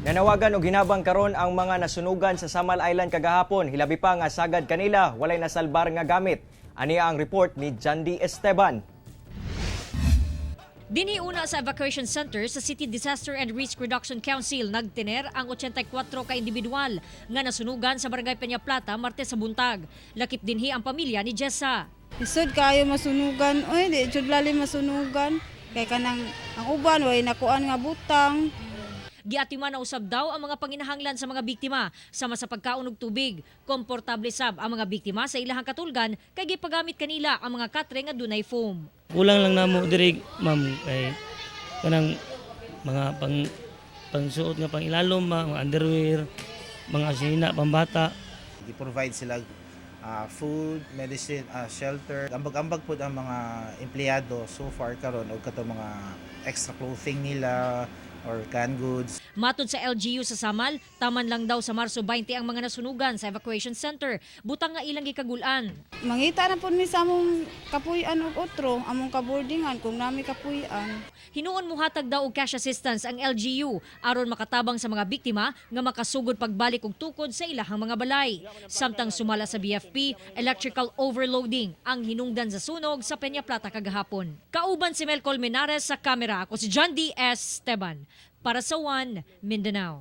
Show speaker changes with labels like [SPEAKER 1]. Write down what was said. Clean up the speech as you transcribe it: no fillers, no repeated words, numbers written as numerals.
[SPEAKER 1] Nanawagan og hinabang karon ang mga nasunugan sa Samal Island kagahapon, hilabi pa nga sagad kanila walay nasalbar nga gamit. Ania ang report ni Jandy Esteban.
[SPEAKER 2] Dinhi una sa evacuation center sa City Disaster and Risk Reduction Council nagtiner ang 84 ka individual nga nasunugan sa Barangay Peña Plata Martes sa buntag. Lakip dinhi ang pamilya ni Jessa.
[SPEAKER 3] Isod kayo masunugan. Uy, di jud lalim masunugan. Kay kanang ang uban way nakuan nga butang.
[SPEAKER 2] Giatiman na usab daw ang mga panginahanglan sa mga biktima sama sa pagkaon og tubig. Komportable sab ang mga biktima sa ilahang katulgan kay gipagamit kanila ang mga katre nga dunay foam.
[SPEAKER 4] Kulang lang namo diri, ma'am, kay kanang mga pangsuot nga pang ilalom, mga underwear, mga asina pambata.
[SPEAKER 5] Gi-provide sila food, medicine, shelter. Ambag-ambag pud ang mga empleyado so far karon og kato mga extra clothing nila or canned goods.
[SPEAKER 2] Matod sa LGU sa Samal, taman lang daw sa Marso 20 ang mga nasunugan sa evacuation center, butang nga ilang gikagul-an.
[SPEAKER 3] Mangita na pud mi sa among kapuy-an og otro, among kaboardingan kung nami kapuy-an.
[SPEAKER 2] Hinuon muhatag daw og cash assistance ang LGU aron makatabang sa mga biktima nga makasugod pagbalik og tukod sa ilahang mga balay. Samtang sumala sa BFP, electrical overloading ang hinungdan sa sunog sa Peña Plata kagahapon. Kauban si Mel Colmenares sa kamera, ako si John D. S. Esteban para sa One Mindanao.